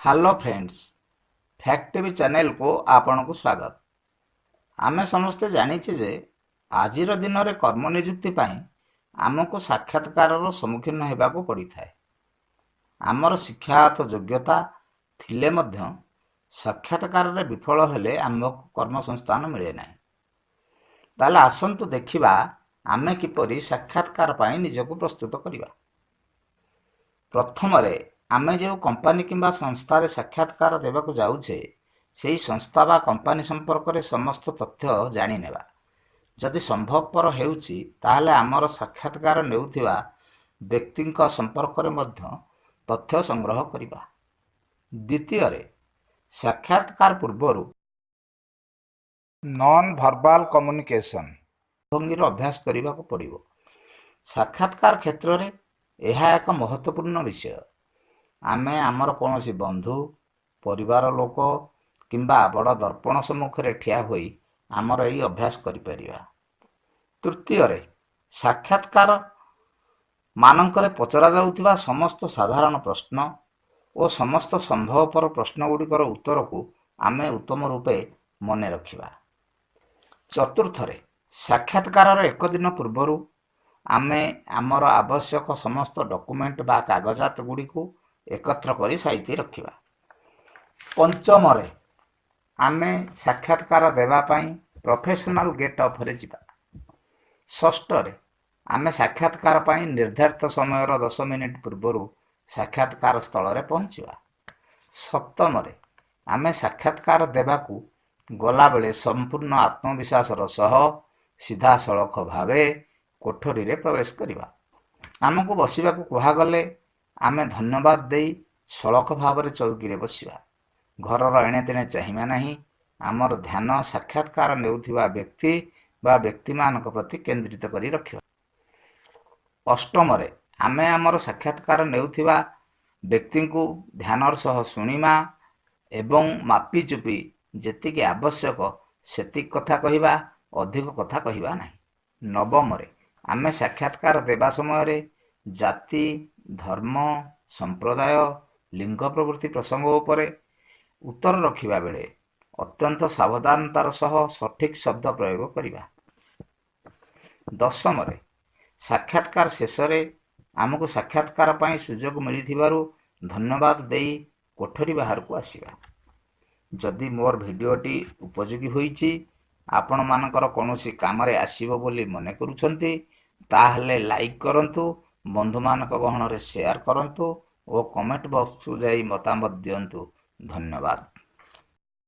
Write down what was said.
Hello friends, fact TV ଚ୍ୟାନେଲକୁ ଆପଣଙ୍କୁ ସ୍ୱାଗତ। ଆମେ ସମସ୍ତେ ଜାଣିଛେ ଯେ ଆଜିର ଦିନରେ କର୍ମନିଯୁକ୍ତି ପାଇଁ ଆମକୁ ସାକ୍ଷାତକାରର ସମ୍ମୁଖୀନ ହେବାକୁ ପଡ଼ିଥାଏ। ଆମର ଶିକ୍ଷାଗତ ଯୋଗ୍ୟତା ଥିଲେ ମଧ୍ୟ ସାକ୍ଷାତକାରରେ ବିଫଳ ହେଲେ ଆମକୁ କର୍ମସଂସ୍ଥାନ ମିଳେ ନାହିଁ। ତାହେଲେ ଆସନ୍ତୁ ଦେଖିବା, ଆମେ କିପରି ସାକ୍ଷାତକାର ପାଇଁ ନିଜକୁ ପ୍ରସ୍ତୁତ କରିବା। ପ୍ରଥମରେ, ଆମେ ଯେଉଁ କମ୍ପାନୀ କିମ୍ବା ସଂସ୍ଥାରେ ସାକ୍ଷାତକାର ଦେବାକୁ ଯାଉଛେ, ସେହି ସଂସ୍ଥା ବା କମ୍ପାନୀ ସମ୍ପର୍କରେ ସମସ୍ତ ତଥ୍ୟ ଜାଣିନେବା। ଯଦି ସମ୍ଭବପର ହେଉଛି, ତାହେଲେ ଆମର ସାକ୍ଷାତକାର ନେଉଥିବା ବ୍ୟକ୍ତିଙ୍କ ସମ୍ପର୍କରେ ମଧ୍ୟ ତଥ୍ୟ ସଂଗ୍ରହ କରିବା। ଦ୍ୱିତୀୟରେ, ସାକ୍ଷାତକାର ପୂର୍ବରୁ ନନ୍ ଭର୍ବାଲ କମ୍ୟୁନିକେସନ୍ ଭଙ୍ଗୀର ଅଭ୍ୟାସ କରିବାକୁ ପଡ଼ିବ। ସାକ୍ଷାତକାର କ୍ଷେତ୍ରରେ ଏହା ଏକ ମହତ୍ତ୍ୱପୂର୍ଣ୍ଣ ବିଷୟ। ଆମେ ଆମର କୌଣସି ବନ୍ଧୁ, ପରିବାର ଲୋକ କିମ୍ବା ବଡ଼ ଦର୍ପଣ ସମ୍ମୁଖରେ ଠିଆ ହୋଇ ଆମର ଏହି ଅଭ୍ୟାସ କରିପାରିବା। ତୃତୀୟରେ, ସାକ୍ଷାତକାର ମାନଙ୍କରେ ପଚରାଯାଉଥିବା ସମସ୍ତ ସାଧାରଣ ପ୍ରଶ୍ନ ଓ ସମସ୍ତ ସମ୍ଭବପର ପ୍ରଶ୍ନଗୁଡ଼ିକର ଉତ୍ତରକୁ ଆମେ ଉତ୍ତମ ରୂପେ ମନେ ରଖିବା। ଚତୁର୍ଥରେ, ସାକ୍ଷାତକାରର ଏକ ଦିନ ପୂର୍ବରୁ ଆମେ ଆମର ଆବଶ୍ୟକ ସମସ୍ତ ଡକୁମେଣ୍ଟ ବା କାଗଜାତ ଗୁଡ଼ିକୁ ଏକତ୍ର କରି ସାଇତି ରଖିବା। ପଞ୍ଚମରେ, ଆମେ ସାକ୍ଷାତକାର ଦେବା ପାଇଁ ପ୍ରଫେସନାଲ ଗେଟ୍ ଅପ୍ରେ ଯିବା। ଷଷ୍ଠରେ, ଆମେ ସାକ୍ଷାତକାର ପାଇଁ ନିର୍ଦ୍ଧାରିତ ସମୟର 10 ମିନିଟ୍ ପୂର୍ବରୁ ସାକ୍ଷାତକାର ସ୍ଥଳରେ ପହଞ୍ଚିବା। ସପ୍ତମରେ, ଆମେ ସାକ୍ଷାତକାର ଦେବାକୁ ଗଲାବେଳେ ସମ୍ପୂର୍ଣ୍ଣ ଆତ୍ମବିଶ୍ୱାସର ସହ ସିଧାସଳଖ ଭାବେ କୋଠରୀରେ ପ୍ରବେଶ କରିବା। ଆମକୁ ବସିବାକୁ କୁହାଗଲେ ଆମେ ଧନ୍ୟବାଦ ଦେଇ ସଳଖ ଭାବରେ ଚୌକିରେ ବସିବା। ଘରର ଏଣେ ତେଣେ ଚାହିଁବା ନାହିଁ। ଆମର ଧ୍ୟାନ ସାକ୍ଷାତକାର ନେଉଥିବା ବ୍ୟକ୍ତି ବା ବ୍ୟକ୍ତିମାନଙ୍କ ପ୍ରତି କେନ୍ଦ୍ରିତ କରି ରଖିବା। ଅଷ୍ଟମରେ, ଆମେ ଆମର ସାକ୍ଷାତକାର ନେଉଥିବା ବ୍ୟକ୍ତିଙ୍କୁ ଧ୍ୟାନର ସହ ଶୁଣିବା ଏବଂ ମାପିଚୁପି ଯେତିକି ଆବଶ୍ୟକ ସେତିକି କଥା କହିବା, ଅଧିକ କଥା କହିବା ନାହିଁ। ନବମରେ, ଆମେ ସାକ୍ଷାତକାର ଦେବା ସମୟରେ ଜାତି, ଧର୍ମ, ସମ୍ପ୍ରଦାୟ, ଲିଙ୍ଗ ପ୍ରଭୃତି ପ୍ରସଙ୍ଗ ଉପରେ ଉତ୍ତର ରଖିବା ବେଳେ ଅତ୍ୟନ୍ତ ସାବଧାନତାର ସହ ସଠିକ୍ ଶବ୍ଦ ପ୍ରୟୋଗ କରିବା। ଦଶମରେ, ସାକ୍ଷାତକାର ଶେଷରେ ଆମକୁ ସାକ୍ଷାତକାର ପାଇଁ ସୁଯୋଗ ମିଳିଥିବାରୁ ଧନ୍ୟବାଦ ଦେଇ କୋଠରୀ ବାହାରକୁ ଆସିବା। ଯଦି ମୋର ଭିଡ଼ିଓଟି ଉପଯୋଗୀ ହୋଇଛି, ଆପଣମାନଙ୍କର କୌଣସି କାମରେ ଆସିବ ବୋଲି ମନେ କରୁଛନ୍ତି, ତାହେଲେ ଲାଇକ୍ କରନ୍ତୁ, ବନ୍ଧୁମାନଙ୍କ ଗହଣରେ ସେୟାର କରନ୍ତୁ ଓ କମେଣ୍ଟ ବକ୍ସକୁ ଯାଇ ମତାମତ ଦିଅନ୍ତୁ। ଧନ୍ୟବାଦ।